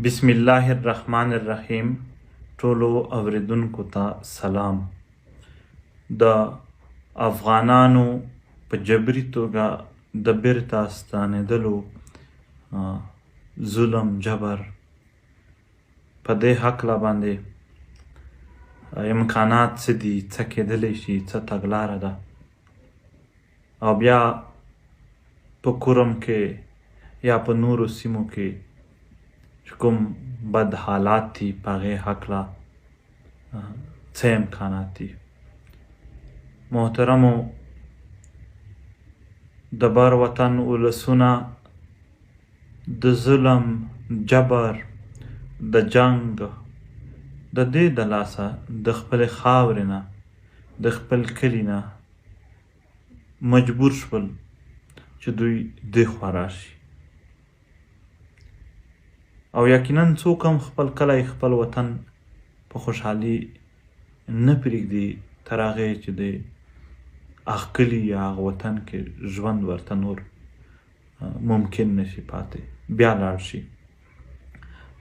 بسم الله الرحمن الرحیم ټولو اوریدونکو ته سلام. د افغانانو په جبري توګه د بیرته ستانېدلو ظلم جبر په دې هکله باندې امکانات څه دي، څه کېدلی شي، څه تګلاره ده او بیا په کورم کې یا په نورو سیمو کې چې کوم بد حالات دي په هغې هکله څه امکانات دي. محترمو د بر وطن ولسونه د ظلم، جبر، د جنګ د دې د لاسه د خپلې خاورې نه، د خپل کلي نه مجبور شول چې دوی دې خوا راشي او یقینا څوک هم خپل کلی، خپل وطن په خوشحالي نه پرېږدي تر هغې چې د هغه کلي یا هغه وطن کې ژوند ورته نور ممکن نشي پاتې، بیا لاړ شي.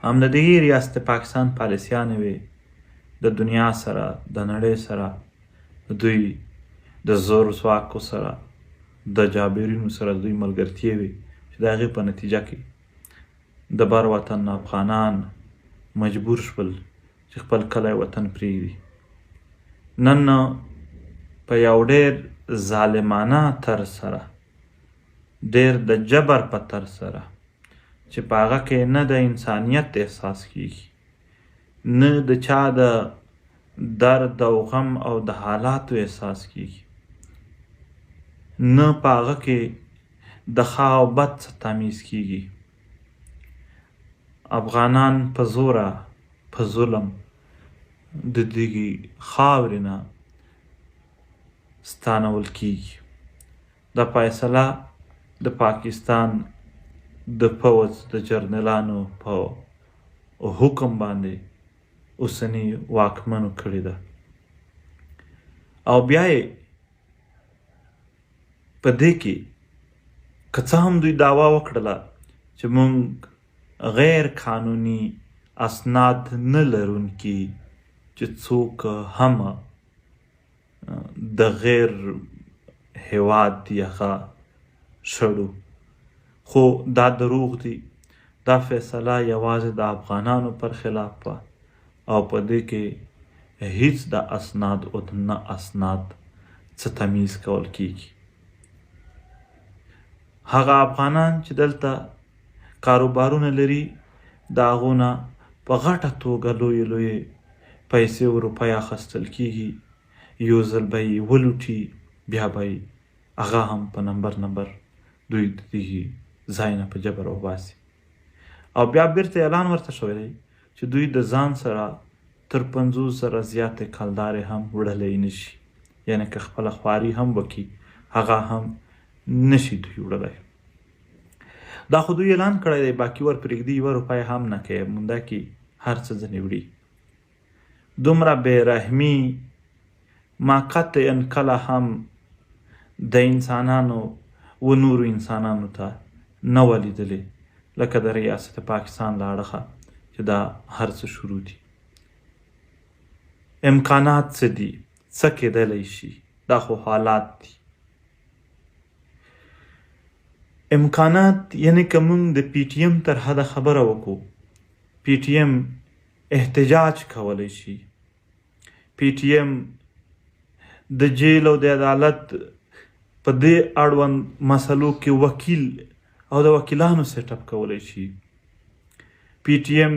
هم د دې ریاست پاکستان پالیسیانې وې، د دنیا سره، د نړۍ سره، دوی د زور ځواکو سره، د جابرینو سره دوی ملګرتیا وي چې د هغې په نتیجه کې د بر وطن افغانان مجبور شول چې خپل کلی وطن پرېږدي. نن په یو ډېر ظالمانه طرز سره، ډېر د جبر په طرز سره چې په هغه کې نه د انسانیت احساس کیږي، نه د چا د درد او غم او د حالاتو احساس کیږي، نه په هغه کې د ښه او بد څه تمیز کیږي. افغانان په زوره په ظلم د دغې خاورې نه ستانول کیږي. دا فیصله د پاکستان د پوځ د جرنلانو په حکم باندې اوسني واکمنو کړې ده او بیا یې په دې کې که څه هم دوی دعوا وکړله چې موږ غیر قانوني اسناد نه لرونکي چې څوک هم د غیر هیواد دی هغه شړو، خو دا دروغ دي. دا فیصله یوازې د افغانانو پر خلاف وه او په دې کې هیڅ د اسناد او د نه اسناد څه تمیز کول کیږي. هغه افغانان چې دلته کاروبارونه لري د هغو نه په غټه توګه لویې لویې پیسې او روپۍ اخیستل کیږي، یو ځل به یې ولوټي، بیا به یې هغه هم په نمبر نمبر دوی د دې ځای نه په جبر وباسي او بیا بیرته اعلان ورته شوی دی چې دوی د ځان سره تر 50,000 زیاتې کلدارې هم وړلی نشي، یعنې که خپله خواري هم وکړي هغه هم نشي دوی وړلی. دا خو دوی اعلان کړی دی، باقي ور پرېږدي یوه روپۍ هم نه کوي، مونده کې هر څه ځنې وړي. دومره بې رحمي ما قطعا کله هم د انسانانو و نورو انسانانو ته نه وه لیدلې لکه د ریاست پاکستان له اړخه چې دا هر څه شروع دي. امکانات څه دي، څه کېدلی شي، دا خو حالات دي. امکانات یعنی که موږ د پي ټي ایم تر حده خبره وکړو، پي ټي ایم احتجاج کولی شي، پي ټي ایم د جیل او د عدالت په دې اړوند مسلو کې وکیل او د وکیلانو سیټ اپ کولی شي، پي ټي ایم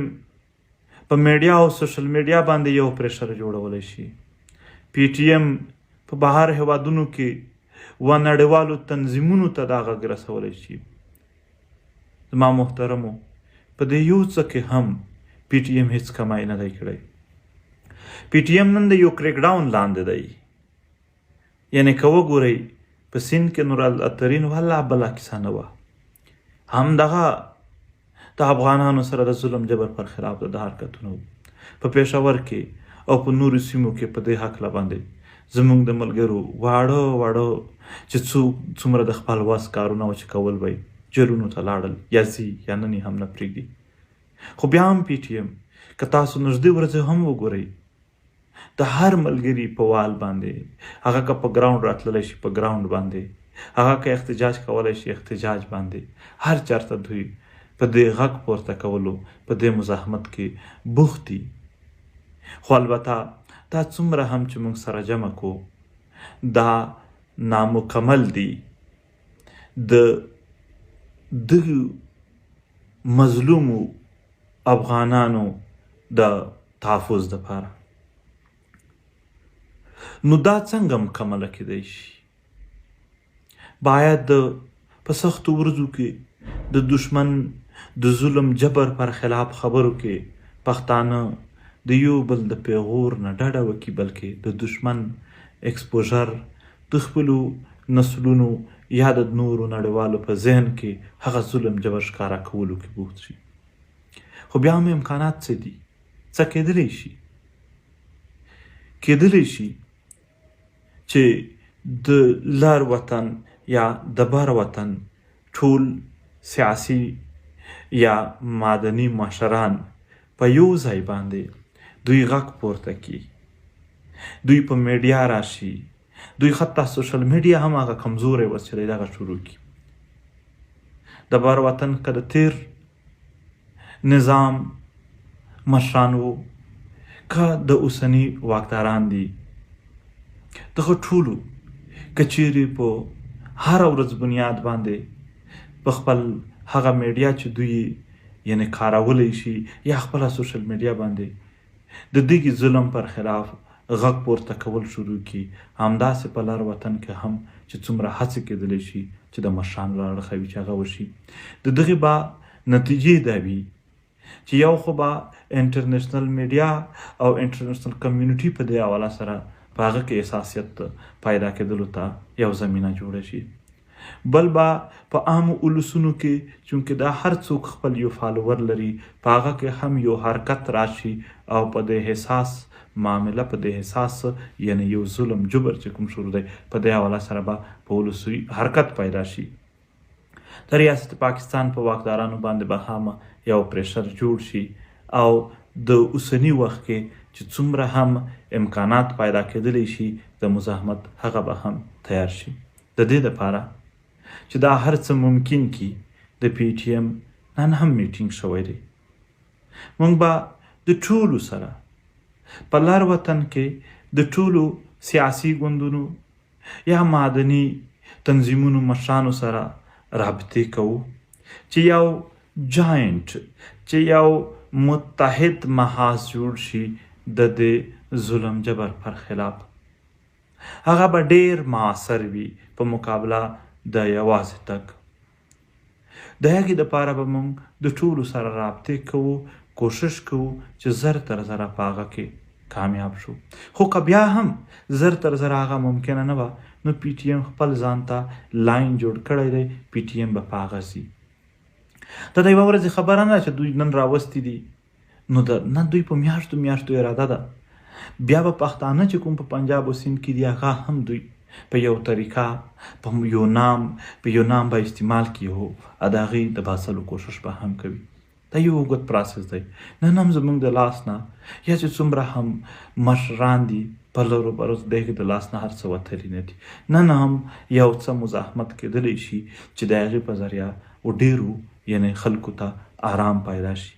په میډیا او سوشل میډیا باندې یو پریشر جوړولی شي، پي ټي ایم په بهر هیوادونو کې و نړیوالو تنظیمونو ته دا غږ رسولی شي. زما محترمو، په دې یو څه کې هم پي ټي ایم هیڅ کمای نه دی کړی. پي ټي ایم نن د یو کریک ډاون لاندې دی، یعنې که وګورئ په سیند کې نورالترین والله بله کیسه نه وه، همدغه د افغانانو سره د ظلم جبر پر خلاف د حرکتونه وو په پېښور کې او په نورو سیمو کې. په دې هکله باندې زموږ د ملګرو واړه واړه چې څوک څومره د خپل وس کارونه و چې کول به یې، جیلونو ته لاړل یا ځي یا نن یې هم نه پرېږدي. خو بیا هم پي ټي ایم که تاسو نږدې ورځې هم وګورئ، د هر ملګري په وال باندې، هغه که په ګراوند راتللی شي په ګراوند باندې، هغه که احتجاج کولی شي احتجاج باندې، هر چرته دوی په دې غږ پورته کولو، په دې مزاحمت کې بوخت دي. خو البته دا څومره هم چې موږ سره جمع کو، دا نامکمل دي د دغو مظلومو افغانانو د تحفظ دپاره. نو دا څنګه مکمله کېدای شي؟ باید په سختو ورځو کې د دشمن د ظلم جبر پر خلاف خبرو کې پښتانه د یو بل د پیغور نه ډډه وکړي، بلکې د دشمن ایکسپوژر د خپلو نسلونو یا د نورو نړیوالو په ذهن کې هغه ظلم جبر ښکاره کولو کې بوخت شي. خو بیا هم امکانات څه دي؟ څه کېدلی شي؟ کېدلی شي چې د لر وطن یا د بر وطن ټول سیاسي یا معدني مشران په یو ځای باندې دوی غږ پورته کړي، دوی په میډیا راشي، دوی حتی سوشل میډیا هم هغه کمزوری وس چې دغه شروع کړي. د بر وطن که د تیر نظام مشران وو که د اوسني واکداران دي، دغه ټولو که چیرې په هره ورځ بنیاد باندې په خپل هغه میډیا چې دوی یعنی کارولی شي یا خپله سوشل میډیا باندې د دغه ظلم پر خلاف غږ پورته کول شروع کړي، همداسې په لر وطن کې هم چې څومره هڅې کېدلی شي چې د مشرانو له اړخه وي چې هغه وشي، د دغې به نتیجې دا وي چې یو خو به انټرنیشنل میډیا او انټرنیشنل کمیونټي په دې حواله سره په هغه کې حساسیت پیدا کېدلو ته یو زمینه جوړه شي، بل به په عامو ولسونو کې چونکه دا هر څوک خپل یو فالوور لري په هغه کې هم یو حرکت راشي او په دې حساس معامله، په دې حساس یعنی یو ظلم جبر چې کوم شروع دی په دې حواله سره به په ولسي حرکت پیدا شي. د ریاست پاکستان په واکدارانو باندې به هم یو پریشر جوړ شي او د اوسني وخت کې چې څومره هم امکانات پیدا کېدلی شي د مزاحمت هغه به هم تیار شي. د دې دپاره چې دا هر څه ممکن کی د پي ټي ایم نن هم میټینګ شوی دی. موږ به د ټولو سره په لر وطن کې د ټولو سیاسي ګوندونو یا معدني تنظیمونو مشرانو سره رابطې کوو چې یو جاینټ، چې یو متحد محاذ جوړ شي د دې ظلم جبر پر خلاف. هغه به ډیر معاصر وي په مقابله د یوازې تګ. د هغې دپاره به موږ د ټولو سره رابطې کوو، کوشش کوو چې زر تر زره په هغه کې کامیاب شو. خو که بیا هم زر تر زره هغه ممکنه نه وه نو پي ټي ایم خپل ځان ته لاین جوړ کړی دی، پي ټي ایم به په هغه ځي. دا د یوه ورځې خبره نه چې دوی نن راوستي دي، نو د نه دوی په میاشتو میاشتو اراده ده. بیا به پښتانه چې کوم په پنجاب او سیند کې دي هغه هم دوی په یو طریقه په یو نام په یو نام به استعمال کړي او د هغې د باسلو کوشش به هم کوي. دا یو اوږد پروسس دی. نن هم زمونږ د لاس نه یا چې څومره هم مشران دي په لرو برو د هغې د لاس نه هر څه وتلي نه دي. نن هم یو څه مزاحمت کېدلی شي چې د هغې په ذریعه و ډېرو یعنی خلکو ته آرام پیدا شي.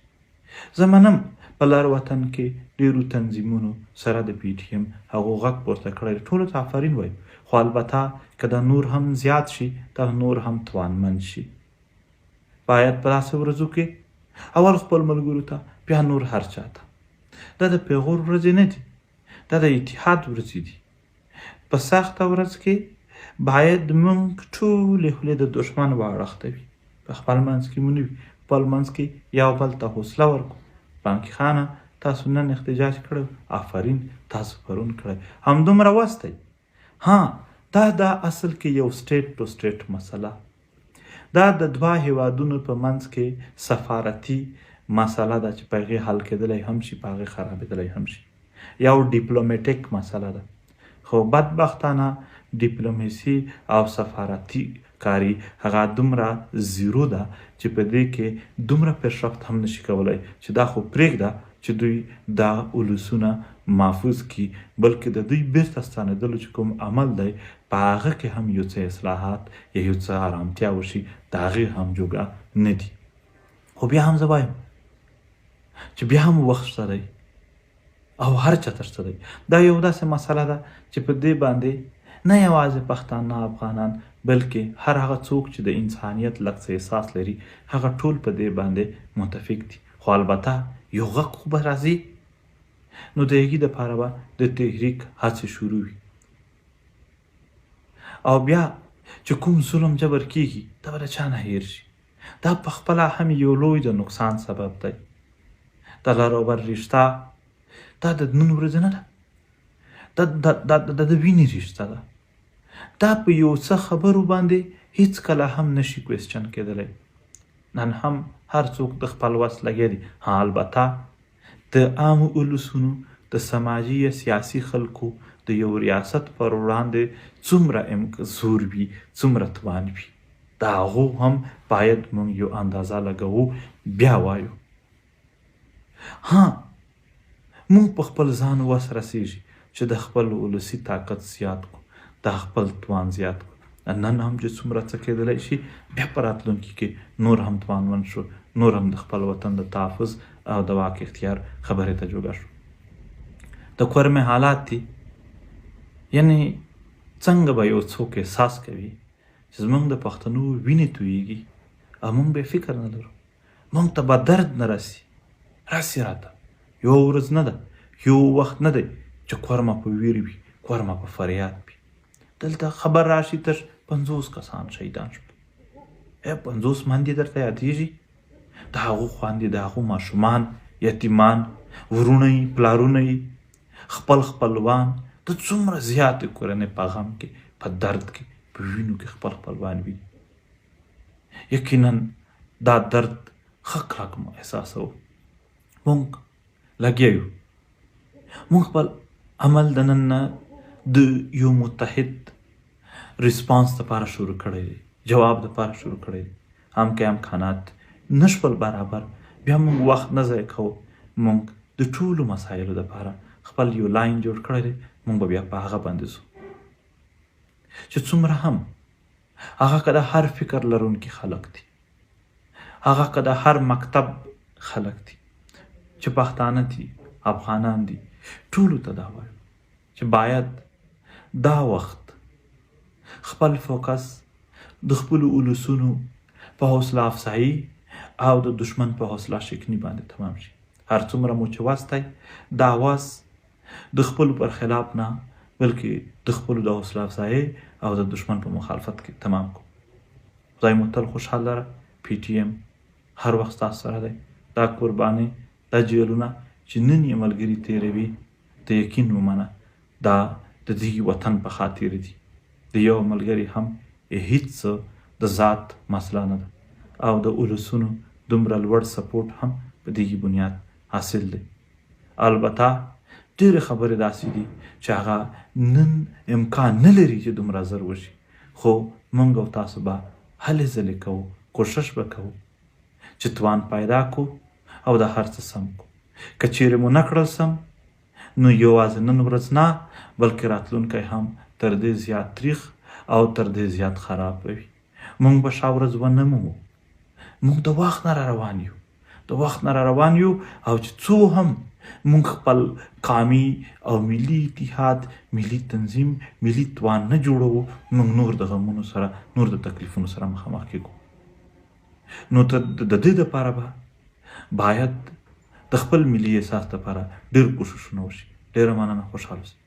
زه منم په لر وطن کې ډېرو تنظیمونو سره د پي ټي ایم هغو غږ پورته کړی، ټولو ته آفرین وایو، خو البته که دا نور هم زیات شي دا نور هم توانمند شي. باید په داسې ورځو کې اول خپل ملګرو ته بیا نور هر چا ته. دا د پیغور ورځې نه دي، دا د اتحاد ورځې دي. په سخته ورځ کې باید موږ ټولې خولې د دښمن واړخ ته وي، په خپل منځ کې مو نه وي، خپل منځ کې یو بل ته حوصله ورکړو. بانکي خانه تاسو نن احتجاج کړی، آفرین، تاسو پرون کړی، همدومره وس دی. ها دا دا اصل کې یو سټیټ ټو سټیټ مسله، دا د دوه هیوادونو په منځ کې سفارتي مسله ده چې په هغې حل کېدلی هم شي، په هغې خرابېدلی هم شي. یو ډیپلوماټیک مسله ده، خو بدبختانه ډیپلوماسي او سفارتي کاري هغه دومره زیرو ده چې په دې کې دومره پیشرفت هم نشي کولای چې دا خو پرېږده چې دوی دا ولسونه محفوظ کړي، بلکې د دوی بیرته ستانېدلو چې کوم عمل دی په هغه کې هم یو څه اصلاحات یا یو څه آرامتیا وشي، د هغې هم جوګه نه دي. خو بیا هم زه وایم چې بیا هم وخت شته دی او هر چاته شته دی. دا یو داسې مسله ده چې په دې باندې نه یوازې پښتانه افغانان، بلکې هر هغه څوک چې د انسانیت لږ څه احساس لري هغه ټول په دې باندې متفق دي. خو البته یو غږ خو به راځي، نو د هغې دپاره به د تحریک هڅې شروع وي، او بیا چې کوم ظلم جبر کیږي دا به د چا نه هېر شي. دا په خپله هم یو لوی د نقصان سبب دی. د لر او بر رشته دا د نن ورځې نه ده، دا د وینې رشته ده. دا په یو څه خبرو باندې هیڅکله هم نشي کوېسچن کېدلی. نن هم هر څوک د خپل وس لګیا دي. ها البته د عامو ولسونو، د سماجي یا سیاسي خلکو د یو ریاست پر وړاندې څومره زور وي، څومره توان وي، د هغو هم باید موږ یو اندازه لګوو بیا وایو. ها موږ په خپل ځان وس رسیږي چې د خپل ولسي طاقت زیات کړو، د خپل توان زیات کړو. نن هم چې څومره څه کېدلی شي، بیا په راتلونکي کې نور هم توانمند شو، نور هم د خپل وطن د تحفظ او د واک اختیار خبرې ته جوګه شو. د کورمې حالات دي، یعنی څنګه به یو څوک احساس کوي چې زمونږ د پښتنو وینې تویږي او مونږ به فکر نه لرو، مونږ ته به درد نه رسي؟ رسي راته. یو ورځ نه ده، یو وخت نه دی چې کورمه په ویر وي، کورمه په فریاد وي. دلته خبر راشي تر 50 کسان شهیدان شول. 50 مندې درته یادېږي؟ د هغو خویندې، د هغو ماشومان، یتیمان، وروڼه یې، پلارونه یې، خپل خپلوان، د څومره زیاتې کورنۍ په غم کې، په درد کې، په وینو کې خپل خپلوان وي. یقینا دا درد ښه کلک مو احساسوو. مونږ لګیا یو، مونږ خپل عمل د نن نه د یو متحد response دپاره شروع کړی دی، جواب دپاره شروع کړی دی. هم که امکانات نشول برابر، بیا مونږ وخت نه ضایع کوو. مونږ د ټولو مسایلو دپاره خپل یو line جوړ کړی دی، مونږ به بیا په هغه باندې ځو چې څومره هم هغه که د هر فکر لرونکي خلک دي، هغه که د هر مکتب خلک دي، چې پښتانه دي، افغانان دي، ټولو ته دا وایو چې باید دا وخت خپل focus د خپلو ولسونو په حوصله افزایي او د دشمن په حوصله شکني باندې تمام شي. هر څومره مو چې وس دی، دا وس د خپلو پر خلاف نه، بلکې د خپلو د حوصله افزایي او د دشمن په مخالفت کې تمام کړو. خدای مو تل خوشحال لره. پي ټي ایم هر وخت ستاسو سره دی. دا قربانۍ، دا جیلونه چې نن یې ملګري تېروي، ته یقین ومنه دا د دې وطن په خاطر دي. د یو ملګري هم هیڅ د ذات مسله نه ده، او د ولسونو دومره لوړ سپورټ هم په دې بنیاد حاصل دی. البته ډېرې خبرې داسې دي چې هغه نن امکان نه لري چې دومره زر وشي، خو موږ او تاسو به هلې ځلې کوو، کوشش به کوو چې توان پیدا کړو او د هر څه سم کړو. که چیرې مو نه کړل سم، نو یوازې نن ورځ نه، بلکې راتلونکی هم تر دې زیات تریخ او تر دې زیات خراب به وي. موږ به ښه ورځ ونه مومو. موږ د وخت نه را روان یو، د وخت نه را روان یو، او چې څو هم موږ خپل قامي او ملي اتحاد، ملي تنظیم، ملي توان نه جوړوو، موږ نور د غمونو سره، نور د تکلیفونو سره مخامخ کېږو. نو ته د دې دپاره به باید د خپل ملي احساس دپاره ډېر کوششونه وشي. ډېره مننه، خوشحاله اوسئ.